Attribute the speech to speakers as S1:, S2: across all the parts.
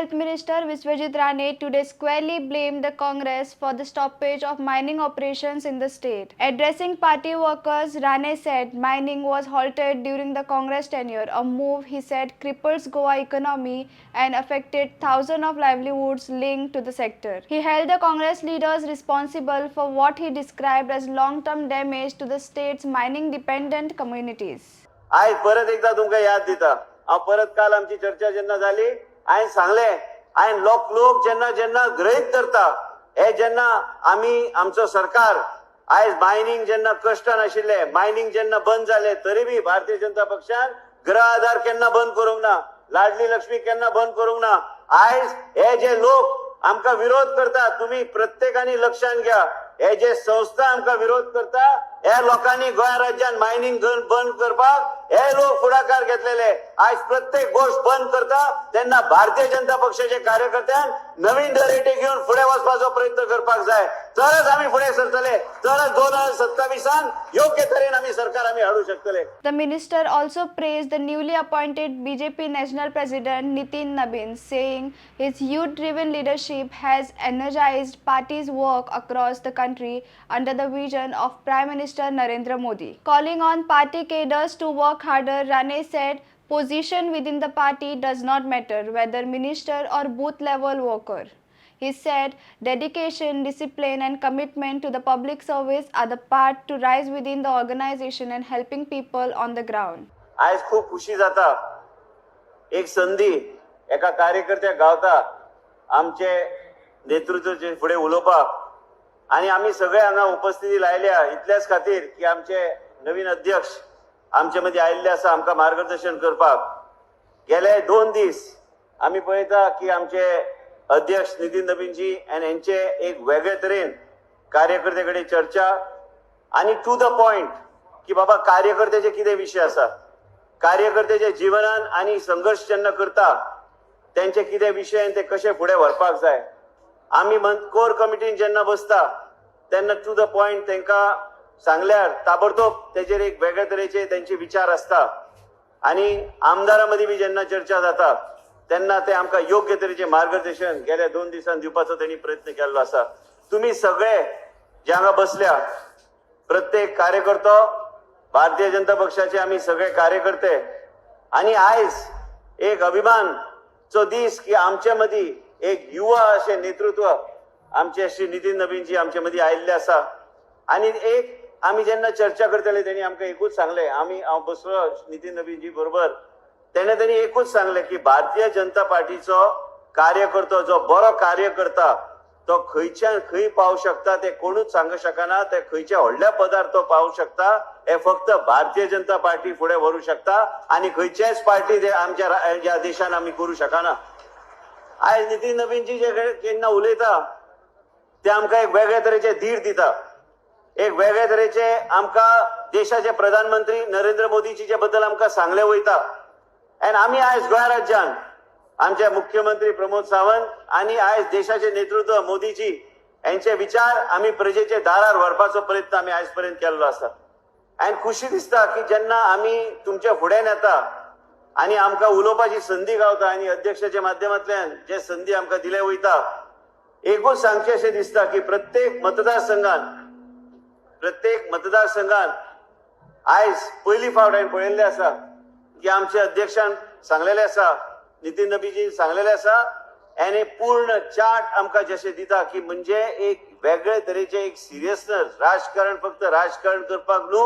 S1: Health Minister Vishwajit Rane today squarely blamed the Congress for the stoppage of mining operations in the state. Addressing party workers, Rane said mining was halted during the Congress tenure, a move he said cripples Goa economy and affected thousands of livelihoods linked to the sector. He held the Congress leaders responsible for what he described as long-term damage to the state's mining-dependent communities.
S2: आयज परत एकदा तुमकां याद दिता हांव परत काल आमची चर्चा जेन्ना जाली हांवें सांगलें हांवें लोक लोक जेन्ना जेन्ना गृहीत धरता हे जेन्ना आमी आमचो सरकार आयज मायनिंग जेन्ना कश्टान आशिल्ले मायनिंग जेन्ना बंद जाले तरी बी भारतीय जनता पक्षान गृह आधार केन्ना बंद करूंक ना, लाडली लक्ष्मी केन्ना बंद करूंक ना. आयज हे जे लोक आमकां विरोध करता, तुम्ही प्रत्येकाने लक्षात घ्या, हे जे संस्था आमकां विरोध करता ह्या लोकांनी गोंय राज्यात मायनिंग बंद करपाक हे लोक फुडाकार घेतलेले. आयज प्रत्येक गोष्ट बंद करता तेन्ना भारतीय जनता पक्षाचे कार्यकर्त्यान नवीन नरेटीव घेवन फुडें वचपाचो प्रयत्न करपाक जाय, तरच आमी फुडें सरतले, तरच 2027 योग्य तरेन आमी सरकार आमी हाडू शकतले.
S1: The minister also praised the newly appointed BJP National President Nitin Nabin, saying his youth driven leadership has energized party's work across the country under the vision of Prime Minister Narendra Modi. Calling on party cadres to work harder, Rane said position within the party does not matter, whether minister or booth level worker. He said dedication, discipline, and commitment to the public service are the path to rise within the organization and helping people on the ground.
S2: आयज खूप खुशी जाता, एक संधी एका कार्यकर्त्याक गावता आमचे नेतृत्वाचे फुडें उलोवपाक आनी आमी सगळे हांगा उपस्थिती लायल्या इतल्याच खातीर की आमचे नवीन अध्यक्ष आमचे मदीं आयिल्ले आसा आमकां मार्गदर्शन करपाक. गेले 2 दीस आमी पळयता की आमचे अध्यक्ष नितीन नबीनजी आनी हेंचे एक वेगळे तरेन कार्यकर्ते कडेन चर्चा आनी टू the point की बाबा कार्यकर्त्याचे कितें विशय आसा, कार्यकर्त्याच्या जिवनान आनी संघर्श जेन्ना करता त्यांचे कितें विशय आनी ते कशे फुडें व्हरपाक जाय. आमी कोर कमिटीन जेन्ना बसता तेन्ना टू the point तांकां सांगल्यार ताबडतोब तेजेर एक वेगळे तरेचे तेंचे विचार आसता आनी आमदारां मदीं बी जेन्ना चर्चा जाता तेन्ना ते आमकां योग्य तरेचे मार्गदर्शन गेल्या 2 दिसांनी दिवपाचो तेणी प्रयत्न केल्लो आसा. तुमी सगळे जे हांगा बसल्या प्रत्येक कार्यकर्तो भारतीय जनता पक्षाचे आमी सगळे कार्यकर्ते आनी आयज एक अभिमानचो दीस की आमचे मदीं एक युवा अशें नेतृत्व आमचे श्री नितीन नबीनजी आमचे मदीं आयिल्ले आसा. आनी एक आमी जेन्ना चर्चा करताले तेणी आमकां एकूच सांगलें, आमी हांव बसलो नितीन नबीनजी बरोबर तेन्ना तेणी एकूच सांगलें की भारतीय जनता पार्टीचो कार्यकर्तो जो बरो कार्यकर्ता तो खंयच्यान खंय पावूं शकता ते कोणूच सांगू शकना. ते खंयच्या व्हडल्या पदार तो पावूं शकता हे फक्त भारतीय जनता पार्टी फुडें व्हरूं शकता आनी खंयचेच पार्टी ते आमच्या ह्या देशान आमी करूं शकना. आयज नितीन नबीनजी जे केन्ना उलयता ते आमकां एक वेगळे तरेचे धीर दिता, एक वेगळे तरेचे आमकां देशाचे प्रधानमंत्री नरेंद्र मोदीजीचे बद्दल आमकां सांगले वयता. आनी आमी आयज गोंय राज्यान आमचे मुख्यमंत्री प्रमोद सावंत आनी आयज देशाचे नेतृत्व मोदीजी यांचे विचार आमी प्रजेचे दारार व्हरपाचो प्रयत्न आमी आयज पर्यंत केल्लो आसा. आनी खुशी दिसता की जेन्ना आमी तुमच्या फुड्यान येता आनी आमकां उलोवपाची संदी गावता आनी अध्यक्षाच्या माध्यमांतल्यान जे संदी आमकां दिले वयता, एकूच सांगचें अशें दिसता की प्रत्येक मतदारसंघात आयज पयली फावट हांवें पळयल्लें आसा की आमच्या अध्यक्षान सांगलेलें आसा, नितीन नबीजीन सांगलेलें आसा आनी पूर्ण चार्ट आमकां जशें दिता की म्हणजे एक वेगळे तरेचे एक सिरियसनेस, राजकारण फक्त राजकारण करपाक न्हू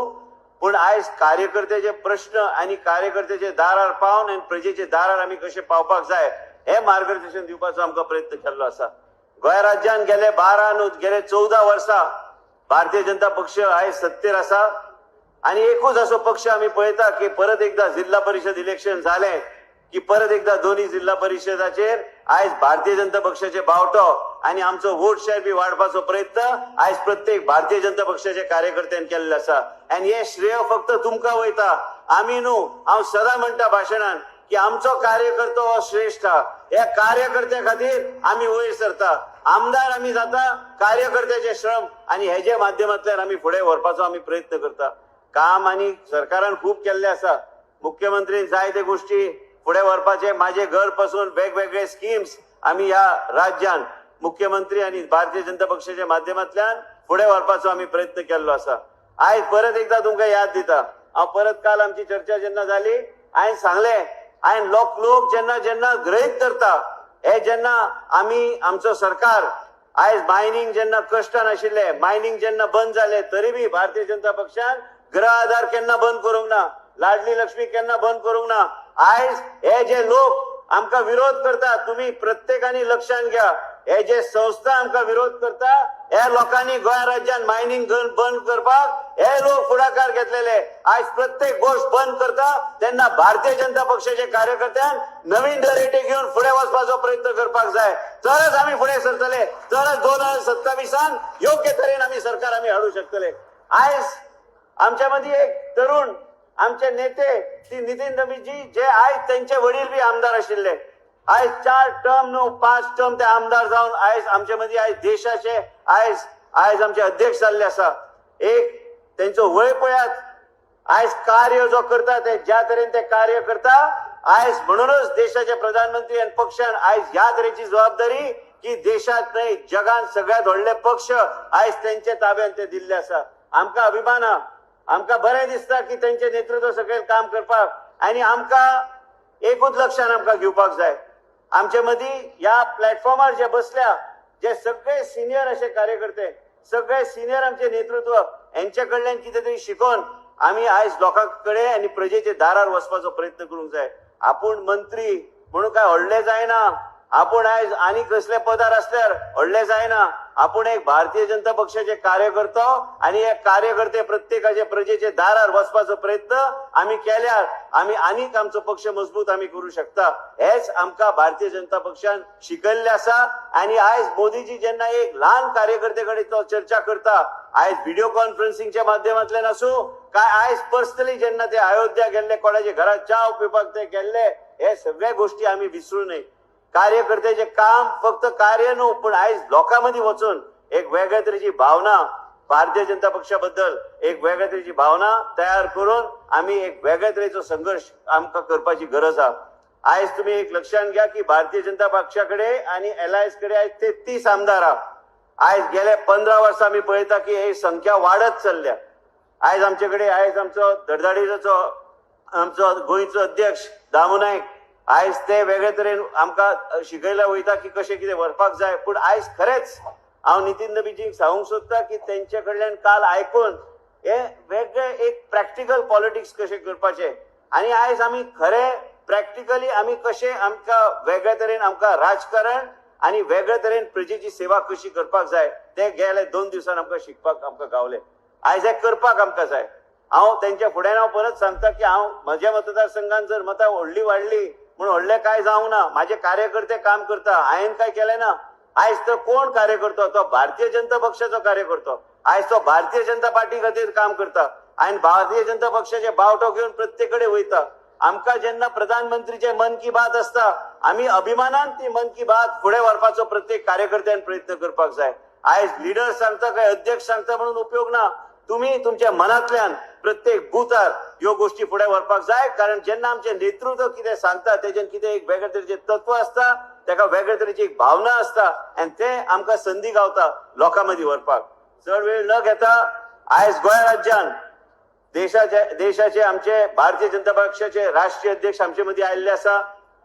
S2: पूण आयज कार्यकर्त्याचे प्रश्न आनी कार्यकर्त्याचे दारार पावन आनी प्रजेचे दारार आमी कशे पावपाक जाय हे मार्गदर्शन दिवपाचो आमकां प्रयत्न केल्लो आसा. गोंय राज्यान गेले 12 न्हू, गेले 14 वर्सां भारतीय जनता पक्ष आयज सत्तेर आसा आणि एकूच असो पक्ष आमी पळयता की परत एकदा जिल्हा परिषद इलेक्शन झालें की परत एकदा दोन्ही जिल्हा परिषदाचेर आयज भारतीय जनता पक्षाचे बावटो आणि आमचो वोट शेअर बी वाडपाचो प्रयत्न आयज प्रत्येक भारतीय जनता पक्षाचे कार्यकर्त्यान केल्ले आसा. आनी हे श्रेय फक्त तुमकां वयता, आमी न्हू. हांव सदां म्हणटा भाशणान की आमचो कार्यकर्तो हो श्रेष्ठ हा. ह्या कार्यकर्त्या खातीर आमी वयर सरता, आमदार आमी जाता कार्यकर्त्याचे श्रम आनी हेजे माध्यमांतल्यान आमी फुडें व्हरपाचो आमी प्रयत्न करता. काम आनी सरकारान खूब केल्लें आसा, मुख्यमंत्रीन जायते गोष्टी फुडें व्हरपाचे, माझे घर पासून वेगवेगळे स्किम्स. आमी ह्या राज्यान मुख्यमंत्री आनी भारतीय जनता पक्षाच्या माध्यमांतल्यान फुडें व्हरपाचो आमी प्रयत्न केल्लो आसा. आयज परत एकदा तुमकां याद दिता, हांव परत काल आमची चर्चा जेन्ना जाली हांवें सांगलें, हांवें लोक लोक जेन्ना जेन्ना गृहीत धरता हे जेन्ना आमी आमचो सरकार आयज मायनिंग जेन्ना कश्टान आशिल्ले, मायनिंग जेन्ना बंद जाले तरी बी भारतीय जनता पक्षान गृह आधार केन्ना बंद करूंक ना, लाडली लक्ष्मी केन्ना बंद करूंक ना. आयज हे जे लोक आमकां विरोध करता, तुम्ही प्रत्येकानी लक्षात घ्या, हे जे संस्था आमकां विरोध करता ह्या लोकांनी गोंय राज्यान मायनिंग बंद करपाक हे लोक फुडाकार घेतलेले. आयज प्रत्येक गोष्ट बंद करता तेन्ना भारतीय जनता पक्षाचे कार्यकर्त्यान नवीन दरेटी घेवन फुडें वचपाचो प्रयत्न करपाक जाय, तरच आमी फुडें सरतले, तरच 2027 योग्य तरेन आमी सरकार आमी हाडू शकतले. आयज आमच्या मदीं एक तरुण आमचे नेते ती नितीन नबीजी, जे आयज त्यांचे वडील बी आमदार आशिल्ले, आयज 4 टर्म न्हू 5 टर्म ते आमदार जावन आयज आमचे मदीं आयज देशाचे आयज आयज आमचे अध्यक्ष जाल्ले आसा. एक तेंचो वय पळयात, आयज कार्य जो करता ते ज्या तरेन ते कार्य करता आयज म्हणूनच देशाचे प्रधानमंत्री आनी पक्षान आयज ह्या तरेची जबाबदारी की देशात न्हय जगान सगळ्यात व्हडले पक्ष आयज तेंचे ताब्यान ते दिल्ले आसा. आमकां अभिमान आहा, आमकां बरें दिसता की तेंचे नेतृत्व सकयल काम करपाक, आनी आमकां एकूच लक्षान आमकां घेवपाक जाय, आमचे मदीं ह्या प्लॅटफॉर्मार जे बसल्या जे सगळे सिनियर अशे कार्यकर्ते, सगळे सिनियर आमचे नेतृत्व हेंचे कडल्यान कितें तरी शिकोवन आमी आयज लोकां कडेन आनी प्रजेचे दारार वचपाचो प्रयत्न करूंक जाय. आपूण मंत्री म्हणून काय व्हडलें जायना, आपूण आयज आनी कसले पदार आसल्यार व्हडलें जायना, आपूण एक भारतीय जनता पक्षाचे कार्यकर्तो आनी हे कार्यकर्ते प्रत्येकाचे प्रजेचे दारार वचपाचो प्रयत्न आमी केल्यार आमी आनीक आमचो पक्ष मजबूत आमी करूं शकता. हेच आमकां भारतीय जनता पक्षान शिकयल्लें आसा. आनी आयज मोदीजी जेन्ना एक ल्हान कार्यकर्ते कडेन तो चर्चा करता, आयज व्हिडिओ कॉन्फरन्सिंगच्या माध्यमांतल्यान आसूं काय आयज पर्सनली जेन्ना ते अयोध्या गेल्ले, कोणाच्या घरात च्या पिवपाक ते गेल्ले, हे सगळ्या गोष्टी आमी विसरू नये. कार्यकर्त्याचे काम फक्त कार्य न्हू, पण आयज लोकां मदीं वचून एक वेगळ्या तरेची भावना भारतीय जनता पक्षाबद्दल एक वेगळ्या तरेची भावना तयार करून आमी एक वेगळ्या तरेचो संघर्ष आमकां करपाची गरज आसा. आयज तुमी एक लक्षात घ्या की भारतीय जनता पक्षा कडेन आनी एलायन्स कडेन आयज 33 आमदार आहा. आयज गेले 15 वर्सां आमी पळयता की ही संख्या वाडत चल्ल्या. आयज आमचे कडेन आयज आमचो धडधाडीचो आमचो गोंयचो अध्यक्ष दामू नायक आयज ते वेगळे तरेन आमकां शिकयले वयता की कशें कितें व्हरपाक जाय. पूण आयज खरेंच हांव नितीन नबीजींक सांगूंक सोदता की तेंचे कडल्यान काल आयकून हे वेगळे एक प्रॅक्टिकल पॉलिटिक्स कशें करपाचें आनी आयज आमी खरें प्रॅक्टिकली आमी कशें आमकां वेगळे तरेन आमकां राजकारण आनी वेगळे तरेन प्रजेची सेवा कशी करपाक जाय ते गेले 2 दिवसान आमकां शिकपाक आमकां गावले. आयज हें करपाक आमकां जाय. हांव तेंच्या फुड्यान हांव परत सांगता की हांव म्हज्या मतदारसंघान जर मतां व्हडली वाडली म्हूण व्हडलें कांय जावंक ना, माझे कार्यकर्ते काम करता, हांवें काय केलें ना. आयज तो कोण कार्यकर्तो, तो भारतीय जनता पक्षाचो कार्यकर्तो, आयज तो भारतीय जनता पार्टी खातीर काम करता आनी भारतीय जनता पक्षाचे बावटो घेवन प्रत्येक कडेन वयता. आमकां जेन्ना प्रधानमंत्रीचे मन की बात आसता आमी अभिमानान ती मन की बात फुडें व्हरपाचो प्रत्येक कार्यकर्त्यान प्रयत्न करपाक जाय. आयज लिडर सांगता काय अध्यक्ष सांगता म्हणून उपयोग ना, तुम्ही तुमच्या मनातल्यान प्रत्येक बुथार ह्यो गोष्टी फुडें व्हरपाक जाय. कारण जेन्ना आमचें नेतृत्व कितें सांगता तेजेन कितें एक वेगळे तरेचें तत्व आसता, तेका वेगळे तरेची एक भावना आसता आनी ते आमकां संदी गावता लोकां मदीं व्हरपाक. चड वेळ न घेता आयज गोंय राज्यान देशाचे आमचे भारतीय जनता पक्षाचे राष्ट्रीय अध्यक्ष आमचे मदीं आयिल्ले आसा.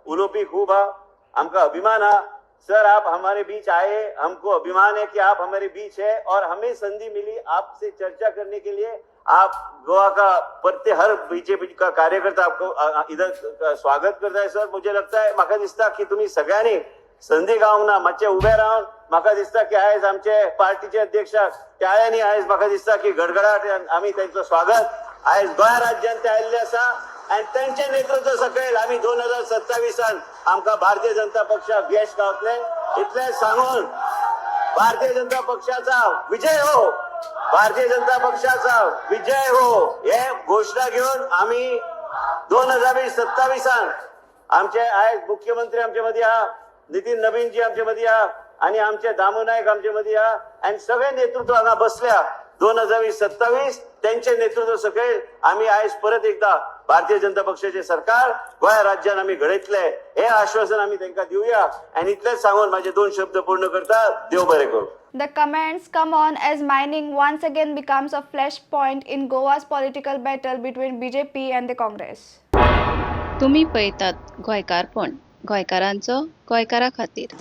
S2: उलोवपी खूब आहा, आमकां अभिमान आहा. सर आप हमारे बीच आए, हमको अभिमान है कि आप हमारे बीच है और हमें संधि मिली आपसे चर्चा करने के लिए. आप गोवा का प्रत्येक हर बीजेपी का कार्यकर्ता आपको इधर स्वागत करता है. सर मुझे लगता है म्हाका दिसता की तुम्ही सगळ्यांनी संधी गावंक ना, मातशे उबे रावन म्हाका दिसता की आयज आमचे पार्टीचे अध्यक्ष टाळ्यांनी आयज म्हाका दिसता की गडगडाट आमी तेंचो स्वागत आयज गोंय राज्यान ते आयिल्ले आसा आनी तेंचे नेतृत्व सकयल आमी 2027 आमकां भारतीय जनता पक्षाक यश गावतले. इतलें सांगून भारतीय जनता पक्षाचा विजय हो, भारतीय जनता पक्षाचा विजय हो हे घोषणा घेवन आमी 2027 आमचे आयज मुख्यमंत्री आमचे मदीं आहा, नितीन नबीनजी आमचे मदीं आहा आनी आमचे दामू नायक आमचे मदीं आहा आनी सगळे नेतृत्व हांगा बसल्या. 2027 तेंचे नेतृत्व सकयल आमी आयज परत एकदा भारतीय जनता पक्षाचे सरकार गोंय राज्यान आमी घडयतले हे आश्वासन आमी तांकां दिवया. आनी इतलेंच सांगून माझे दोन शब्द पूर्ण करता. देव बरें करूं.
S1: The comments come on as mining once again becomes a flashpoint in Goa's political battle between BJP and the Congress.
S3: तुमी पळयतात गोंयकारपण, गोंयकारांचो गोंयकारा खातीर.